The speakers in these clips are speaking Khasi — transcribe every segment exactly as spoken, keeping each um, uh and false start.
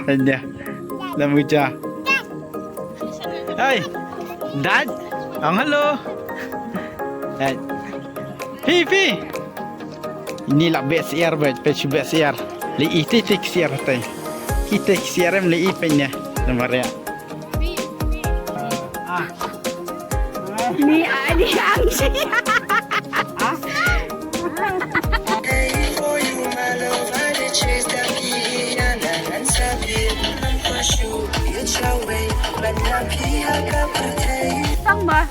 Anya. Lam uja. Hey. Dad. Ang hello. Hey. Phi, phi. Ini la best air, best, best air. Li iti tik siar tai. Iti siar em li ipenya. Namanya. Ah. Ni ani ang siya. Tang ba,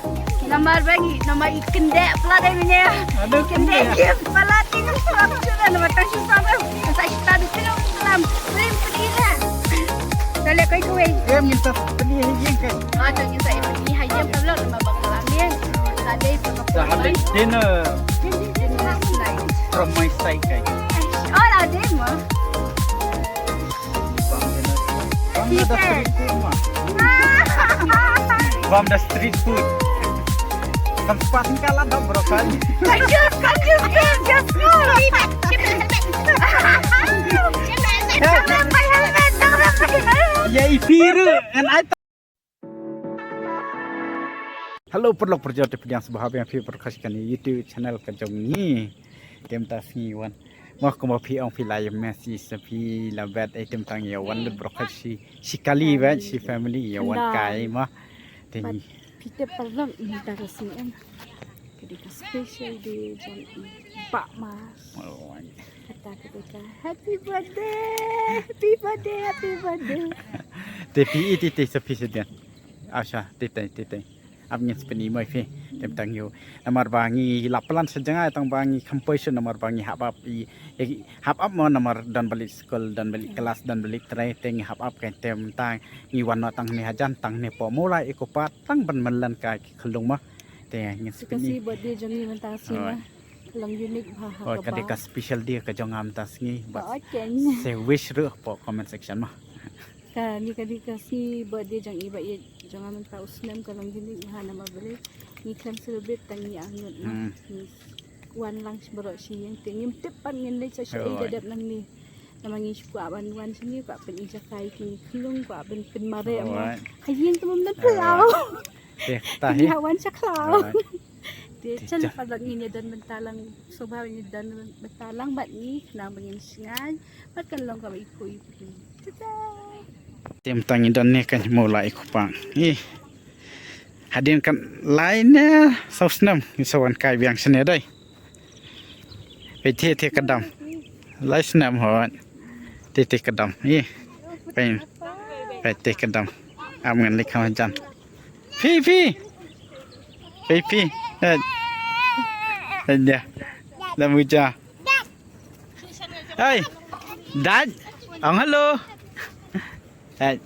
namar ba ngi, namar i kyndeh pla dei mene. Aduh, kyndeh kyndeh. Kim pla ti nang suap suap namar tang shisam. Sa shita di sini salam. Rim pdi na. Dale koi koi. Em, ngin sa pdi ha ïing kai. Ah, to ngin sa pdi ha ïing kalau nama bakalam ni. Sa dei sa. Sa habis dinner. Dinner last night. From my side kai. Oh, la dei mo. Bam da street food ma. Bam da street food. Kan sepah tingkah lah dong bro kan. Kanjus, kanjus, kanjus. Jangan pakai helmet, jangan pakai helmet. Ya ipiru and I Hello paralok parajor te pdiang sbahap ïa phi paralok sha kane YouTube channel ka jong ngi. Tem ta sngi wan. Mo kumba phi ong phi la ïa message sa phi la bet ai tem tang ïa wan lut paralok shi shi kali bet shi family ïa wan kai mo. Te ngi. Phi te paralok mynta ka sngi em. Ka dei ka special day jong i Bah Mas. Kata ka dei ka happy birthday, happy birthday, happy birthday. Te phi iti te sa phi sedian. Asha, te te te te. Ap ngin speni mai phi. Tem tang yu. Namar ba ngi la plan sa jngai tang ba ngi competition namar ba ngi hap ap i hap ap mo namar don balik school, don balik kelas, don balik trai te ngi hap ap kai tem tang ngi wan no tang ne hajan tang ne po mo la i ko pa tang ban man lan ka khulung mo. Te ngin speni. Kasi birthday jong ngi mynta si ma. Long unique bha ha ka ba. Ka dei ka special day ka jong nga mynta sngi. Ba se wish ruh po comment section ma. Ka ni ka dei ka sngi birthday jong i ba i jong nga mynta u snem ka long unique bha namar balei. Ngi khlem celebrate tang ngi angnud ma. Ngi wan lang shi baroh shi ïing te ngim tip pat ngin leit sa sha i da dep nangne. Namar ngi shu kwah ban wan sha ngi kwah pyn i jakai ki ngi khlung kwah ban pynmareh ma. Ha ïing te mum dan phyllaw. Te ta hi. Ngi ha wan sha khlaw. Te chan paralok ngin ïa don bynta lang soba ngin don bynta lang bad ngi khnang ba ngin sngewbha bad kan long kaba i khuid i phi. Te mynta ngi don ne kan mo la i khupa. Ih. Hadien kan lai ne saw snem ngi sa wan kai biang shane dei. Peit te te ka dam. Lai snem hot. Te te ka dam. Ih. Peit. Peit te ka dam. Am ngan leit kham jan. Phi phi. Phi phi. Eh. Eh, ya. Dah muja. Hai. Dad. Ang hello. Hai.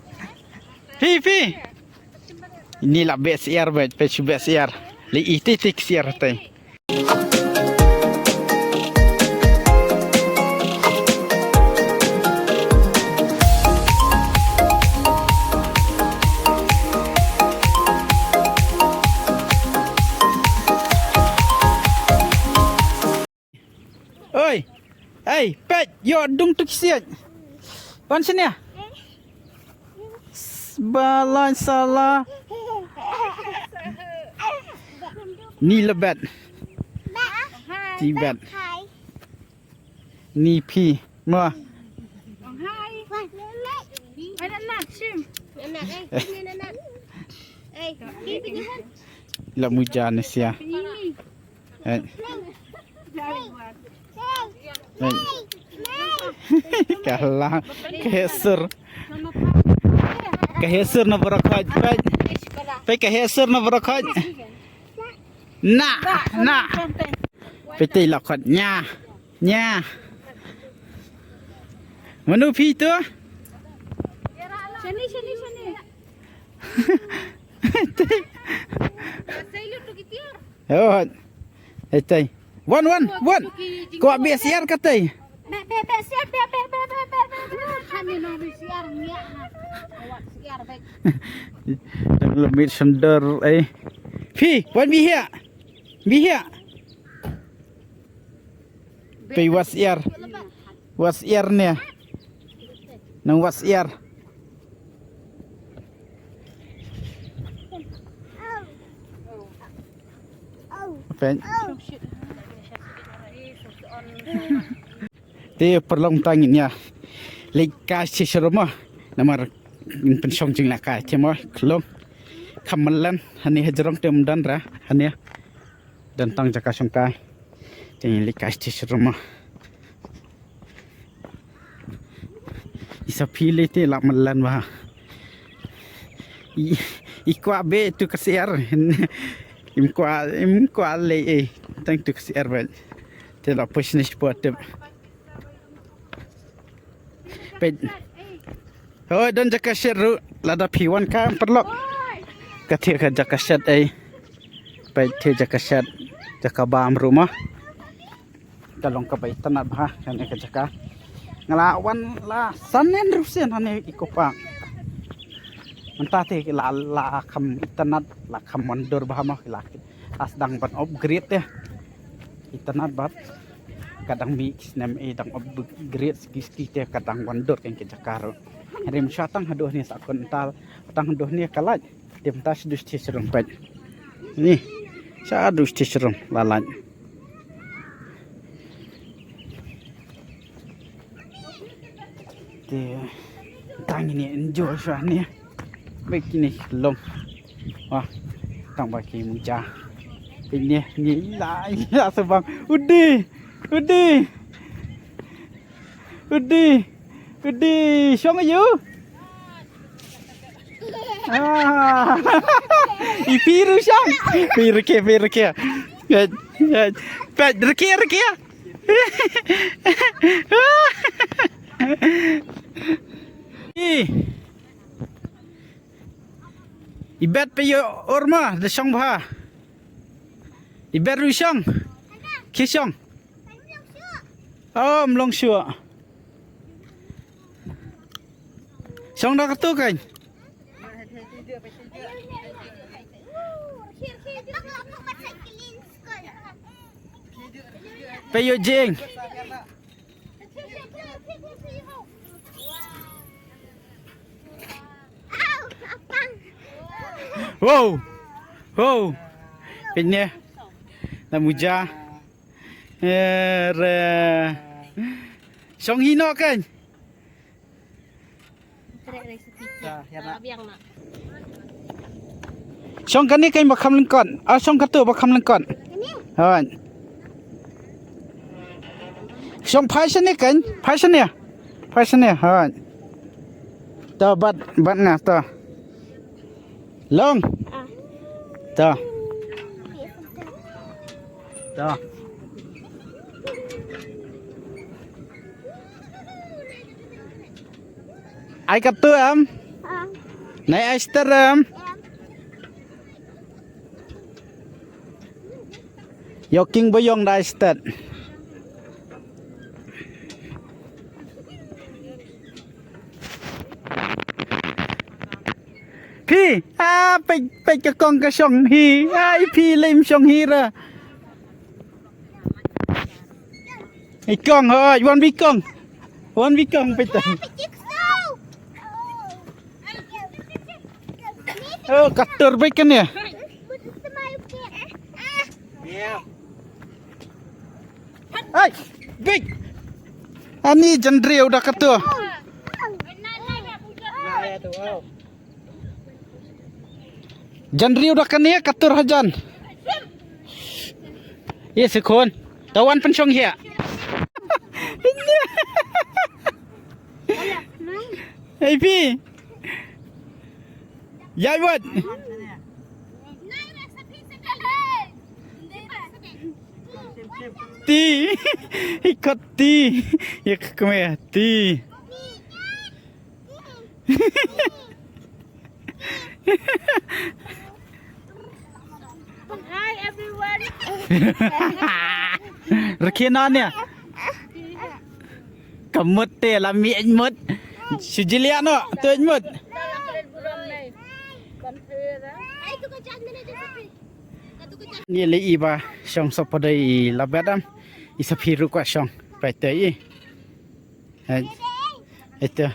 Phi phi. Ini la best air bet, pech best air. Li iti tik siar tai. Oi. Ei, peit, ïoh dung tu ki siej. Wan sini ah. Balai sala. Ni lebet. Tibet. Ni phi. Mo. La muja ni sia. Eh. Eh. Kalah. Ka hesur. Ka hesur na barokhoj. Peit. Peit ka hesur na barokhoj. Na, na. Peit te la khot nya. Nya. Mano phi tu? Shani, shani, shani. Oh. Etai. Wan, wan, wan. Ko be siar katai. Be, be, be, siar, be, be. Kami no be siar ngiak na. Awak siar baik. Dang lemit sendar eh. Phi, wan bihia. Bihia. Pei was air. Was air ne. Nang wat syiar. Peit. Te paralok, mynta ngin ïa leit kai sha ruh mo. Namar ngin pynshong jingleh kai te mo, khlong. Kham mlien hangne hajrong te ym don re hangne. Don tang jaka shong kai. Te ngin leit kai sha ruh mo. I sa phi lei te la mlien bha. I, i kwah beit tu ka syiar. Im kwah, im kwah lei ei. Tang tu ka syiar beit. Te la push ni sport tip. Peit. Hoi, don jaka shet ruh, lada phi wan ka paralok. Ka thiah ka jaka shet ei. Peit thiah jaka shet, jaka bam ruh mo. Ka long kaba itynnad bha kane ka jaka. Nga la wan la san snem ruh sien hangne Eco Park. Mynta te la, la kham itynnad, la kham wandur bha mo, la, la sdang ban upgrade te. Itynnad bad ka dang mih ki snem ei, dang upgrade ski ski te, ka dang wandur kane ka jaka ruh. Hynrei mynshwa tang haduh ne sa kon tal, tang haduh ne ka lait. Te mynta shu duh sha shrong peit. Ni. Shu duh sha shrong la lait. Te tang ini enjoy shuwa ni. Bad kine ki long. Wah, tang ba ki muja. Ini, ini la, la sa bang. Udi, udi, udi, udi. Shong aïu? Ah. I phi ruh shong. Phi rke, phi rke. Peit, peit. Peit, rke, rke. I. I bet peit ïa u Orma, da shong bha. I bet ruh shong. Ki shong. Oh, ym long shuh. Shong da katu kan. Peit ïa u Jing. Wow. Wow. Peit ne. La muja. Eh, re. Shong hi noh kan. Shong kane kan ba kham lyngkot. Ah, shong katu ba kham lyngkot. Hooid. Shong phai shane kan, phai shane. Phai shane, hooid. To bat, bat nga to. Long. To. To. Ai katu em? Nai ai stet em? Ïa u King Bayong da ai stet. Phi, ah, peit, peit ka kong ka shong hi. Ah, i phi lei ym shong hi ra. I kong, hooid, wan bad i kong. Wan bad i kong, peit. Oh, ka tur bad kane. Ai, bad. Ani jandriu da katu. Jandriu da kane ka tur hajan. Ye sikhon. Tawan pynshong hia. Ei phi. Yai wat. Ti. Ikot ti. Ye kme ti. Hi everyone. Rkhe na ne. Ka mut te la mi mut. Shu jylliew noh, to mut. Ni le i ba shong sop pdei i la bet am. I sa phi ruh kwah shong. Peit te i. Hai. Ito.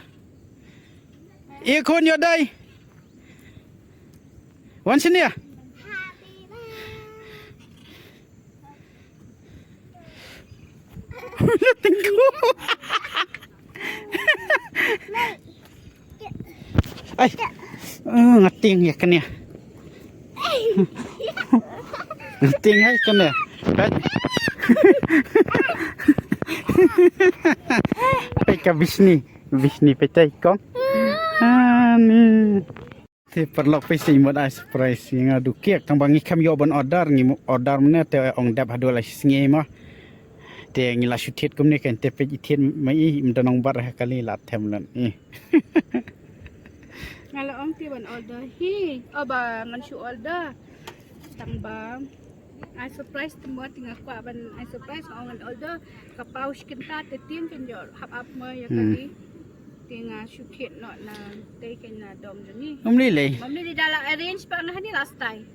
Ek hon yo dai. Wan sini ya. Tingku. Ai. Eh, ngeting ya kene. Ngeting ai kene. Peit. Peit ka Bisni. Bisni peit ai kong. Ani. Te paralok peit sa i mot ai surprise ïa nga du kek tang ba ngi khlem ïoh ban order ngi order mynne te ong dep haduh lai sngi mo. Te ngi la shu thied kumne kan te peit i thied ma i im da nong bar ha kali la them lan i. Nga la ong te ban order hi. O ba ngan shu order. Tang ba ai surprise te mo te nga kwah ban ai surprise ong ngan order ka pau shi kynta te tieng kan ïoh hap ap mo ïa kali. Te nga shu thied noh na te kan na dom jong ngi. Ngam lei lei. Ngam lei lei da la arrange pa nga hani last time.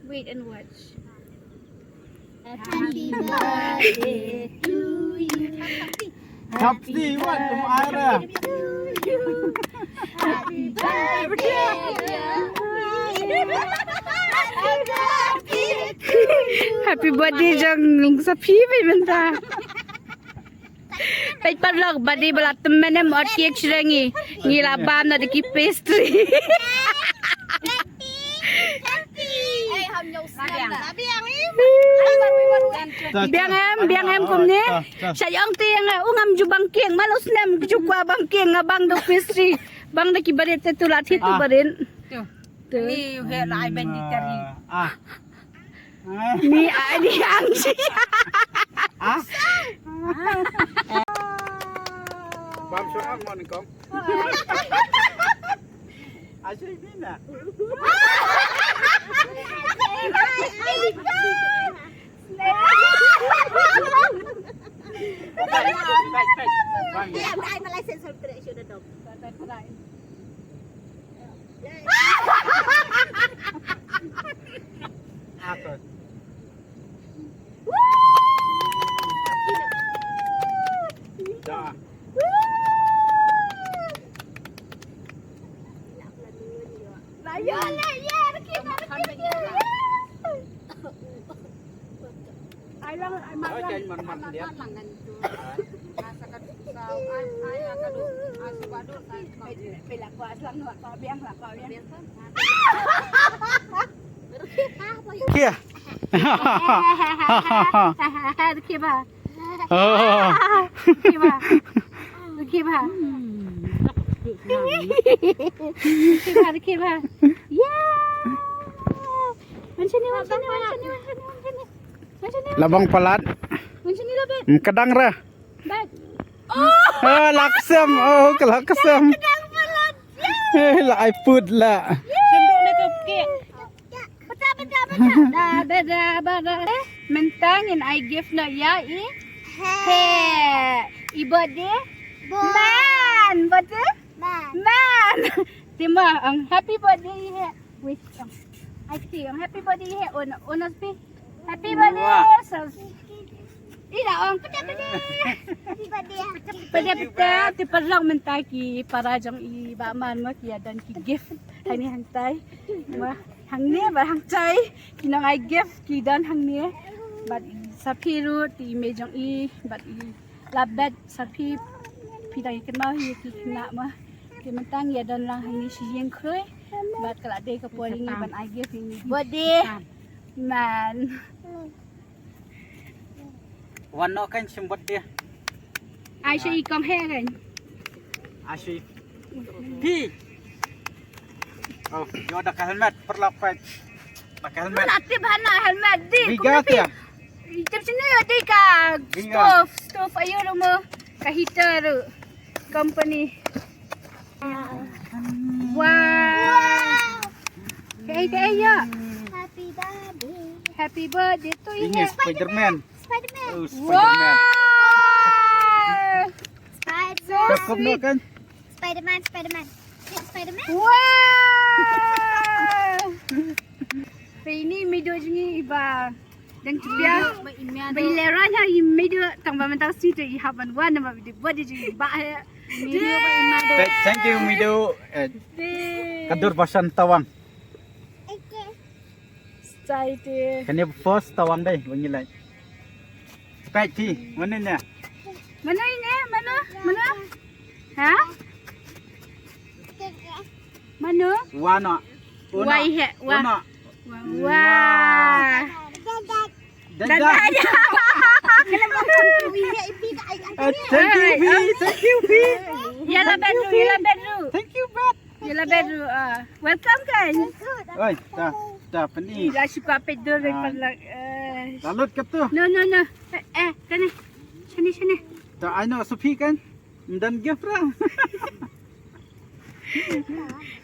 Wait and watch. Happy birthday to you. Happy birthday to you. Happy birthday. Happy birthday jong Saphi mynta. Peit paralok, bad i ba la tymmen em ot kiek shreng i. Ngi la bam na da ki pastry. Biang em, biang em kumne. Sha ïong tieng u ngam ju bang kieng, ma la u snem ju kwah bang kieng, nga bang da pastry. Bang da ki barit te tu la thied tu barit. Tu. Ni he la ai ben di teri. Ah. Ni ai di ang si. Ah. Bam so am mon kong. Asyik ni na. Kia. Oh. Rikhe ba. Rikhe ba. Rikhe ba, rikhe ba. Yeah. Wan shane, wan shane, wan shane, wan shane, wan shane. Wan shane, wan shane. Labang palat. Wan shane, labang. Mkadang ra. Bad. Oh. Ah, laksam. Oh, ka laksam. Kadang palat. Eh, la ai put la. Sendok ne ka pekik. Peta, peta, peta. Da, da, da, ba, da. Eh, mynta ngin ai gift noh ïa i. He. He. I birthday? Boy. Man. Birthday? Man. Man. Te mo ong happy birthday i he. Wait, ong. Ai ti ong happy birthday i he. Ono, ono spi. Happy birthday. Wah. So, Ina ong pete pete. Pete pete. Te paralok mynta ki para jong i Bah Man mo ki ïa don ki gift. Hangne hangtai. Mo hangne bad hangtai. Ki nong ai gift ki don hangne. Bad i Saphi ruh te i mei jong i bad i Labet Saphi phi dang ïa kynmaw hi ki khynnah mo. Te mynta ngi ïa don lang hangne shi ïing khrui. Bad ka la dei ka por ïa ngi ban ai gift ïa ngi. Birthday. Man. Wan noh kan shim birthday. Ai shu i kong he kan. Ai shu i. Pi. Oh, yo da ka helmet paralok pek. Da ka helmet. Mana tip hana helmet di. Biga tiang. Tip sini yo di ka stove, stove ayo rumo ka heater company. Wow. Kaei kaei ïa. Happy birthday. Happy birthday to you. Ini Spider-Man. Spider-Man. Oh, Spider-Man. Wow. Spider-Man. Spider-Man, Spider-Man. Spider-Man. Wow. Ini mido jngi iba. Dang tbia. Ba i leran ha i mido tang ba mynta si te i haban wan ba mido ba di jngi ba. Thank you, Mido. Eh, ka dur ba shan tawang. Kane first tawang dei ba ngi leit. Peit phi, mano ne? Mano ne? Mano? Mano? Ha? Mano? Wa no. Wa ih he, wa. Wa no. Wa. Wa. Dada. Dada. Dada. Eh, thank you, Pi. Thank you, Pi. Ïa la bet ruh, ïa la bet ruh. Thank you, bet. Ïa la bet ruh, ah. Welcome kan. Oi, ta, ta pyni. Ïa shu ka peit dur dei. Ah. Paralok. Eh. Lalut katu. No, no, no. Eh, eh, kane. Sini, sini. Ta ai no supi kan. Mdan gift ra.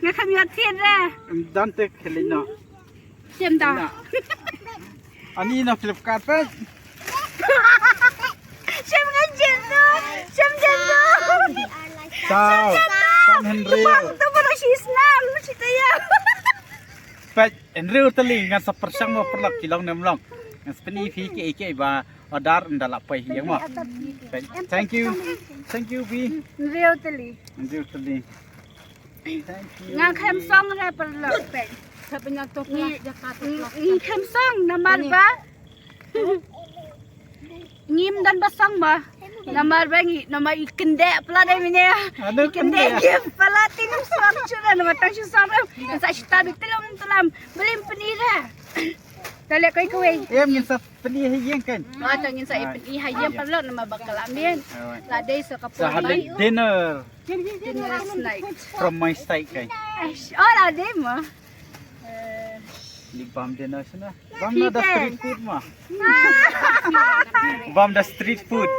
Nga kham ïa thied ra. Mdan te khali no. Shem da. Na. Ani na Flipkart peit. Shem ngan jem tu. Shem jem tu. Saw. San hynriew. Bang tu baru shi snam, shi taya. Peit, hynriew tylli ngan sa pyrshang mo paralok ki long ne ym long. Ngan sa pyni phi kiei kiei ba order ynda la poi hi ïa mo. Peit, thank you. Thank you, Pi. Hynriew tylli. Hynriew tylli. Thank you. Nga khlem song re paralok peit. Ngi, ngi, ngi khlem song namar ba ngim don ba song ba. Namar ba ngi, namar i kyndeh pala dei mine. Ano i kyndeh kyndeh? Gift pala, te ngim song shuh re, namar tang shu song re. Ngi sa shu ta bi tylom tylom. Ba lym pyni re. Ta leh kawei kawei. Em, ngin sa pyni ha ïing kan. Ah, ta ngin sa pyni ha ïing paralok namar ba ka la miet. Ah, right. La dei sa ka por. Sa ha dinner. Dinner night. From my side kan. Aish, oh, la dei mo. Eh. Lip balm dinner sana. Balm na da street food mo. Balm da street food.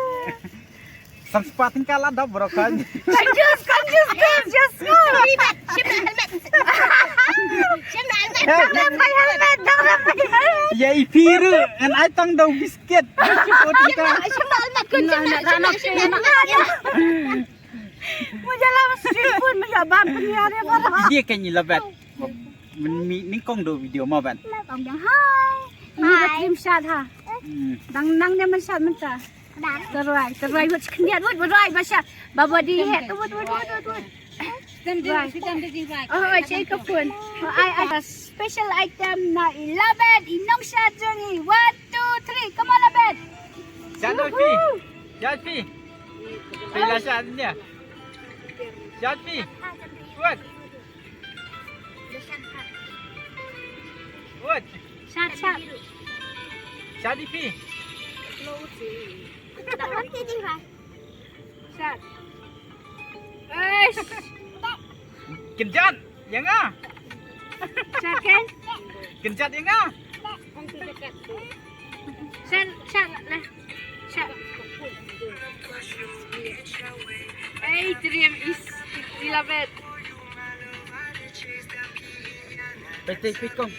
San spah tyngka la dap bro kan. Kanjus, kanjus, kanjus. Shim helmet. Shim helmet. Dang rem bai helmet, dang rem bai helmet. Ïa i Pi ruh, ngan ai tang dau biscuit. Shim helmet, shim helmet, shim helmet. Mu jalan street food, mu jalan ban pynïar ïa bara. Dia kan ïa la bet. Myn mih nyngkong do video mo ban. Kong dang hai. Ni ba trim shot ha. Hmm. Dang nang ne man shot mynta. Ka rwai, ka rwai wut khyndiat wut, ba rwai ba shot. Ba body het wut, wut, wut, wut, wut. Rwai. Oh, ai, check ka phone. Oh, ai, ai. Special item na i Labet, i nongshad jong ngi. One, two, three. Come on, Labet. Shot pi. Woohoo. Shot pi. Phi la shot ne. Shot pi. Wut. Wut. Shot, shot. Shot pi. Shot. Eish. Kynjat ïa nga. Shot kan? Kynjat ïa nga. Shot, shot, nah. Shot. Ei, Dream is eleven. Peit, peit, peit, kong.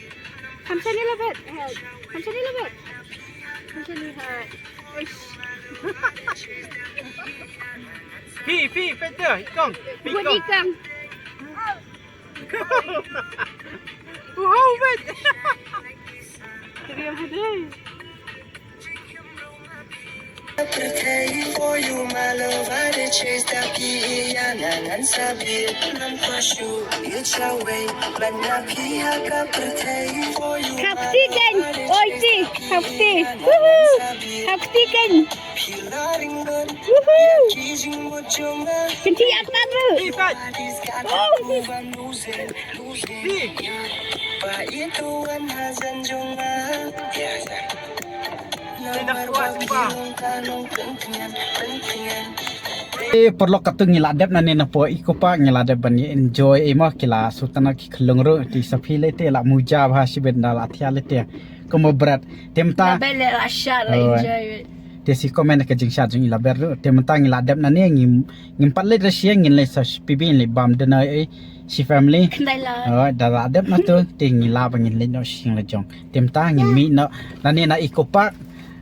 Kam shane la bet. Kam shane la bet. Kam shane ha. Uish. Phi, phi, peit te, i kong. Phi, kong. Wow, bet. Dream ha dei. Khapti kan, oi ti, khapti. Woohoo. Khapti kan. Woohoo. Kynti ak na ru. Oh. Eh, paralok, katto ngi la dep nane na po Eco Park, ngi la dep ban enjoy, eh, mo, ki la shu tang ki khyllung ruh, te sa phi lei te la muja bha shibit, nda la thiah lei te. Kumba bret. Te mynta. Te si comment ka jingshad jong i Labet ruh. Te mynta ngi la dep nane, ngim, ngim pat leit ra sha ïing, ngin leit sa phi ba ngin leit bam dinner, eh, shi family. Khyndai lad. Oh, da la dep na tu, te ngi lah ba ngin leit noh sha ïing la jong. Te mynta ngin mih noh nane na Eco Park.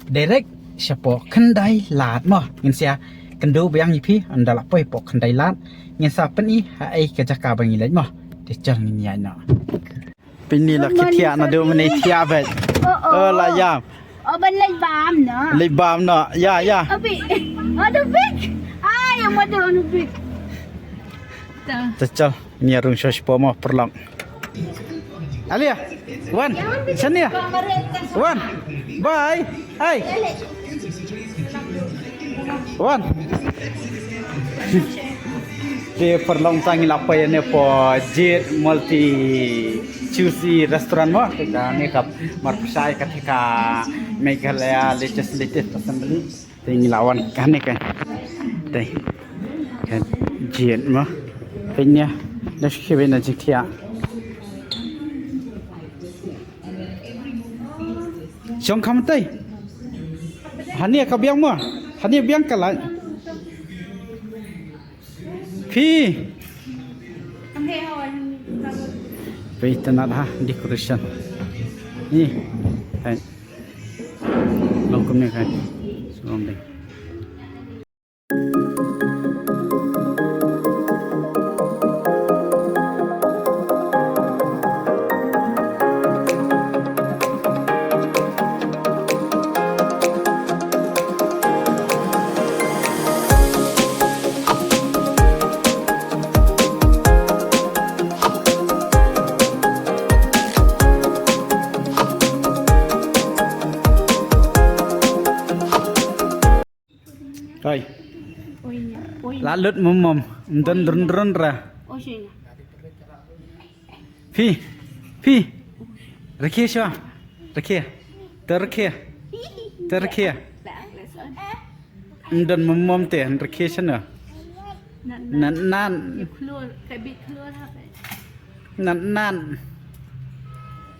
Direct shapoh khyndai lad mo. Ngin sa ïakynduh biang ïa phi ynda la poi hapoh khyndai lad. Ngin sa pyni ha ei ka jaka ba ngi leit mo. Te jong ngin ïaid noh. Pynni la ki thiah naduh mynne thiah beit. Oh, oh. Oh, la ïam. Oh, ban leit bam noh. Leit bam noh. Ïa, ïa. Abi. Aduh bik. Ai, aduh, aduh bik. Te chal, ngi ïa rung shuwa shipor mo, paralok. Alia, wan, shane ïa. Wan, bye, hai. Wan. Te paralok, tang ngi la poi ïa ne po Jade Multi Choosy Restaurant mo. Te kane ka marpyrshah ïa ka, te ka Meghalaya Legislat-, Legislative Assembly. Te ngi la wan kane ka. Te ka Jade mo. Peit ne. Da shi khie na jingthiah. Shong kham te. Hangne ka biang mo. Hangne biang ka lait. Phi. Phi, itynnad ha decoration. Ni. Hai. Long kumne kai. Surrounding. Oi. Oi, oi. La lut mum mum. Ym don drun drun ra. Oi, shin. Phi. Phi. Rkhie shuwa. Rkhie. Te rkhie. Te rkhie. Ym don mum mum te, rkhie shano. Nan nan. Nan nan. Ïa khlur, ka bit khlur ha ka. Nan nan.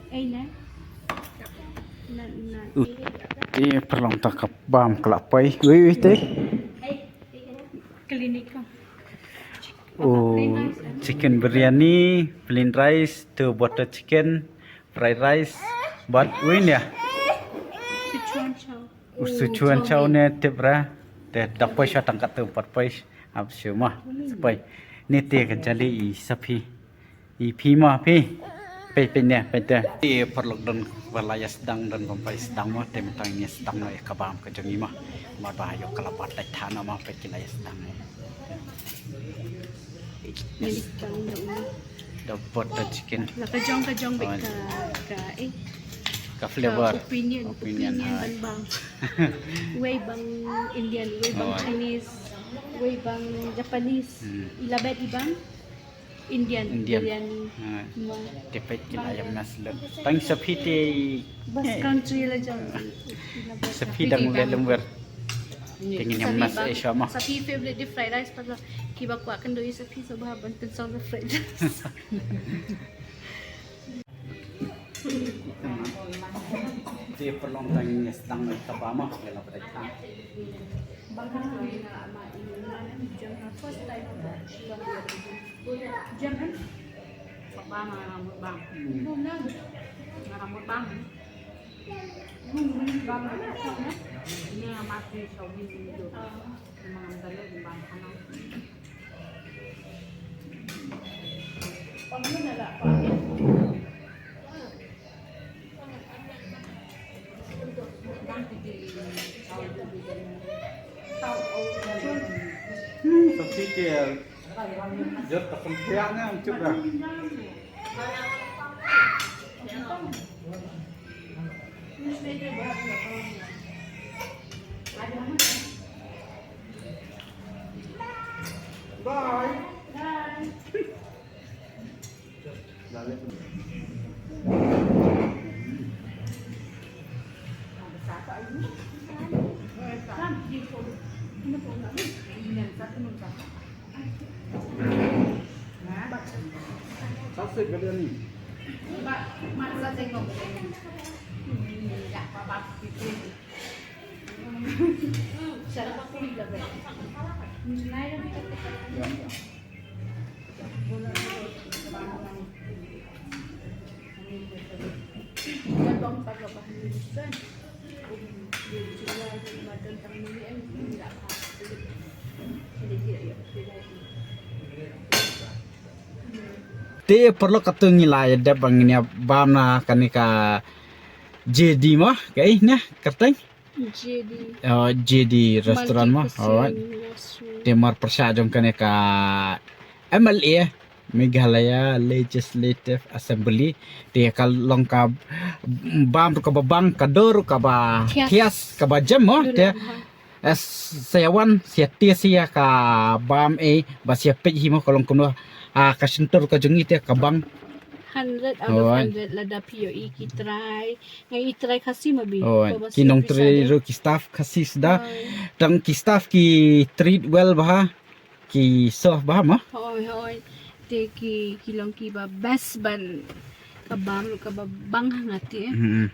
Ei na. Nan nan. Te paralok, ta ka bam ka la poi. Ui ui te. Clinic ka. Oh, chicken biryani, plain rice, two butter chicken, fried rice, bad ui ne. Sichuan chow. U Sichuan chow ne tip ra. Te da poi sha tang katto pat poi. Ap shu ma. Poi. Ni te ka jali i sa phi. I phi ma phi. Peit peit ne peit te. Te paralok, don ba la ïa sdang, don ba ym poi sdang ma, te mynta ngi sdang noh ïa ka bam ka jong ngi ma. Mar ba ïoh ka la bat lait than ma, peit ki la ïa sdang ne. Yes. Da butter chicken. La ka jong ka jong bad ka, ka, eh. Ka flavor. Ka opinion, opinion, opinion, ha. Ban bang. Wei bang Indian, wei bang Chinese, wei bang Japanese. Hmm. I la bet i bang Indian, Indian biryani. Ha. Ma. Te peit ki la ïa mess lut. Tang sa phi te. Bas country la jong. Sa phi dang leh lem wer. Te ngin ïa mess ei sha ma. Sa phi favorite dish fried rice, pat la kiba kwah kynduh ïa sa phi sngewbha ban pynsong sa fried rice. Te paralok, tang ngi sdang ïa ka bam ma, ïa la ba dei tang. Bang ka ngi na ma i na jam na first time. Jam kan? Bang na mut bang. Hmm. Na mut bang. Bang na. Ni ma ti sa win ni do. Bang na. Hmm, sa phi te jot ka sempia ne, ang chup dah. Bye. Bye. Te paralok, katto ngi la ïa dep ba ngin ïa bam na kane ka J D mo, kaei ne kyrteng? J D. Oh, J D restaurant mo. Multi cuisine restaurant. Te marpyrshah jong kane ka M L A, Meghalaya Legislative Assembly. Te ka long ka bam ruh kaba bang, ka dur ruh kaba thias, kaba jem mo. Te sa ïa wan, sa ïa tias ïa ka bam, eh, ba sa ïa peit hi mo ka long kumno. Ah, ka shyntur ka jong ngi te ka bang. Hundred out of hundred lada phi ïohi ki trai. Nga i trai Khasi ma bi. Ki nongtrei ruh ki staff Khasi sda. Tang ki staff ki treat well bha. Ki soft bha mo. Hoi, hoi. Te ki, ki long kiba best ban ka bam ruh kaba bang ha nga te.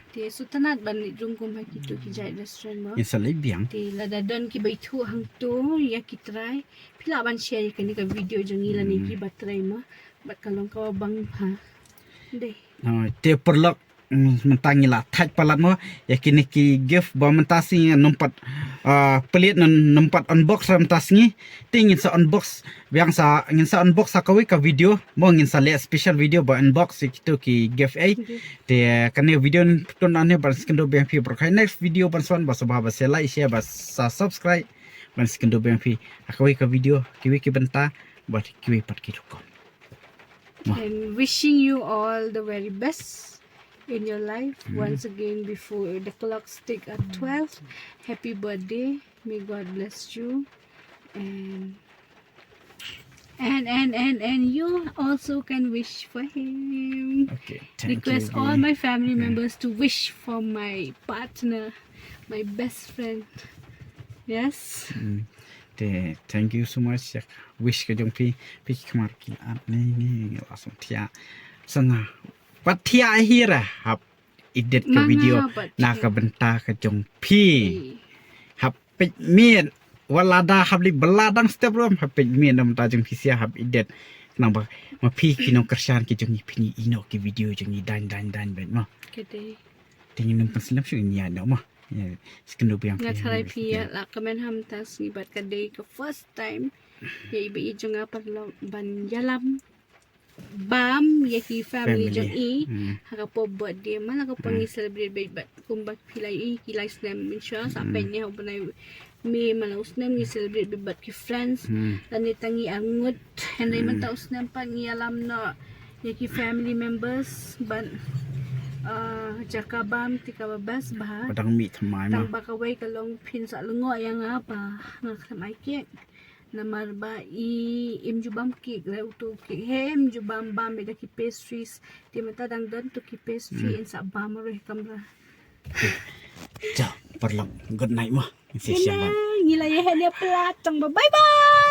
Te sngewtynnat ban leit rung kum ha kito ki jait restaurant mo. Ngin sa leit biang. Te lada don kiba ithuh hangto ïa ki trai, phi lah ban share ïa kane ka video jong ngi lane kiba trai mo. Bad ka long kaba bang bha. Dei. Te paralok, mynta ngi la thait palat mo ïa kine ki gift ba mynta sngi ngin ym pat plie, ngin ym pat unbox mynta sngi. Te ngin sa unbox biang, sa ngin sa unbox ha kawei ka video mo, ngin sa leh special video ba unbox ïa kito ki gift ei. Te kane video ngin pyndonkam hangne, ban sa ïakynduh biang phi baroh ha next video ban sa wan. Ba sngewbha ba sa like, share, ba sa subscribe, ban sa ïakynduh biang phi ha kawei ka video, kiwei ki bynta bad kiwei pat ki rukom. And wishing you all the very best in your life. Once again, before the clocks tick at twelve, happy birthday. May God bless you. And, and, and, and, and you also can wish for him. Okay, thank you again. Request all my family members to wish for my partner, my best friend. Yes. Te thank you so much ïa ka wish ka jong phi. Phi ki khmar ki la at ni ni la song thiah. Song nga pat thiah hi ra hap edit ka video na ka bynta ka jong phi. Hap peit miet, wat lada hap leit bylla dang step ruh, hap peit miet na bynta jong phi, sa hap edit. Nang ba ma phi ki nongkyrshan ki jong ngi, phin ïohi noh ki video jong ngi dang dang dang beit mo. Te ngin ym pynslem shuh, ngin ïa noh mo. Ïa, sa ïakynduh biang phi. Nga tharai phi ïa la comment ha mynta sngi bad ka dei ka first time ïa i ba i jong nga paralok ban ïalam bam ïa ki family jong i ha ka por birthday. Man la ka por ngi celebrate beit bad kumba phi la ïohi ki lai snem mynshuwa, sa peit ne ha u bnai May man la u snem ngi celebrate beit bad ki friends. Lane tang ngi arngut, hynrei mynta u snem pat ngi ïalam noh ïa ki family members bad jaka bam te kaba best bha. Ba dang mih thymmai ma. Tang ba kawei ka long phin sa lyngngoh ïa nga ba nga khlem ai cake. Namar ba i im ju bam cake, la uto cake. He im ju bam bam beit da ki pastries. Te mynta dang don to ki pastry, in sa bam ruh ha kamra. Chalo paralok, good night mo. Ngi la ïa heh ïa pla tang ba, bye bye.